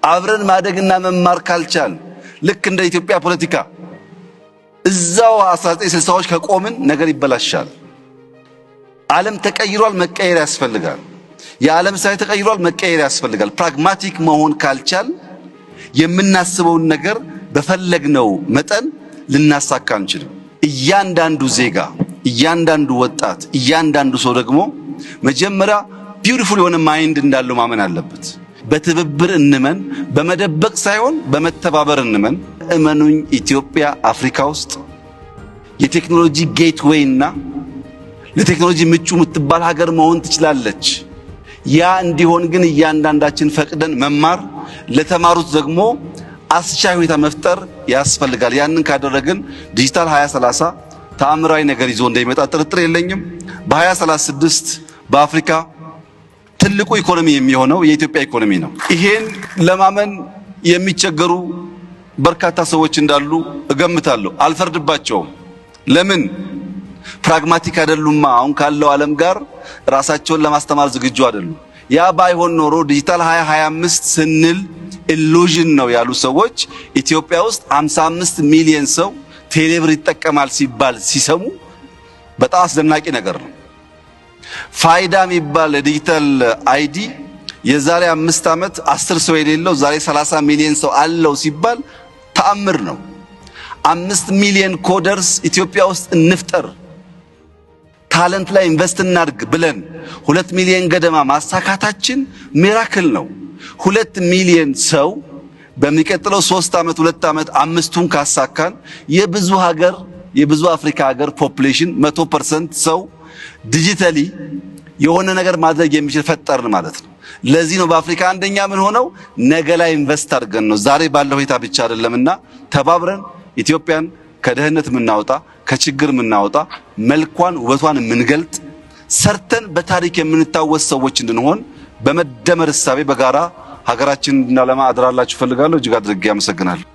አብረን ማደግና መማር ካልቻል፣ ልክ እንደ ኢትዮጵያ ፖለቲካ እዛው 1960ዎች ከቆምን ነገር ይበላሻል። ዓለም ተቀይሯል፣ መቀየር ያስፈልጋል። የዓለም ሳይ ተቀይሯል፣ መቀየር ያስፈልጋል። Pragmatic መሆን ካልቻል የምናስበውን ነገር በፈለግነው መጠን ልናሳካ አንችልም። እያንዳንዱ ዜጋ፣ እያንዳንዱ ወጣት፣ እያንዳንዱ ሰው ደግሞ መጀመሪያ beautiful የሆነ mind እንዳለው ማመን አለበት። በትብብር እንመን፣ በመደበቅ ሳይሆን በመተባበር እንመን። እመኑኝ፣ ኢትዮጵያ አፍሪካ ውስጥ የቴክኖሎጂ gateway እና ለቴክኖሎጂ ምቹ የምትባል ሀገር መሆን ትችላለች። ያ እንዲሆን ግን እያንዳንዳችን ፈቅደን መማር፣ ለተማሩት ደግሞ አስቻይ ሁኔታ መፍጠር ያስፈልጋል። ያንን ካደረግን ዲጂታል 2030 ተአምራዊ ነገር ይዞ እንደሚመጣ ጥርጥር የለኝም። በ2036 በአፍሪካ ትልቁ ኢኮኖሚ የሚሆነው የኢትዮጵያ ኢኮኖሚ ነው። ይሄን ለማመን የሚቸገሩ በርካታ ሰዎች እንዳሉ እገምታለሁ። አልፈርድባቸውም። ለምን? Pragmatic አይደሉማ። አሁን ካለው ዓለም ጋር ራሳቸውን ለማስተማር ዝግጁ አይደሉም። ያ ባይሆን ኖሮ ዲጂታል 2025 ስንል illusion ነው ያሉ ሰዎች ኢትዮጵያ ውስጥ 55 ሚሊዮን ሰው ቴሌብር ይጠቀማል ሲባል ሲሰሙ በጣም አስደናቂ ነገር ነው። ፋይዳ የሚባል ዲጂታል ID የዛሬ 5 ዓመት 10 ሰው የሌለው ዛሬ 30 ሚሊዮን ሰው አለው ሲባል ተአምር ነው። 5 ሚሊዮን coders ኢትዮጵያ ውስጥ እንፍጠር፣ talent ላይ invest እናድርግ ብለን 2 ሚሊዮን ገደማ ማሳካታችን miracle ነው። 2 ሚሊዮን ሰው በሚቀጥለው 3 ዓመት፣ 2 ዓመት አምስቱን ካሳካን የብዙ ሀገር፣ የብዙ አፍሪካ ሀገር population 100% ሰው digitally የሆነ ነገር ማድረግ የሚችል ፈጠርን ማለት ነው። ለዚህ ነው በአፍሪካ አንደኛ የምንሆነው፣ ነገ ላይ invest አድርገን ነው፣ ዛሬ ባለው ሁኔታ ብቻ አይደለምና ተባብረን ኢትዮጵያን ከድህነት የምናወጣ፣ ከችግር የምናወጣ፣ መልኳን ውበቷን የምንገልጥ፣ ሰርተን በታሪክ የምንታወስ ሰዎች እንድንሆን በመደመር እሳቤ በጋራ ሀገራችንን እንድናለማ አደራላችሁ እፈልጋለሁ። እጅግ አድርጌ አመሰግናለሁ።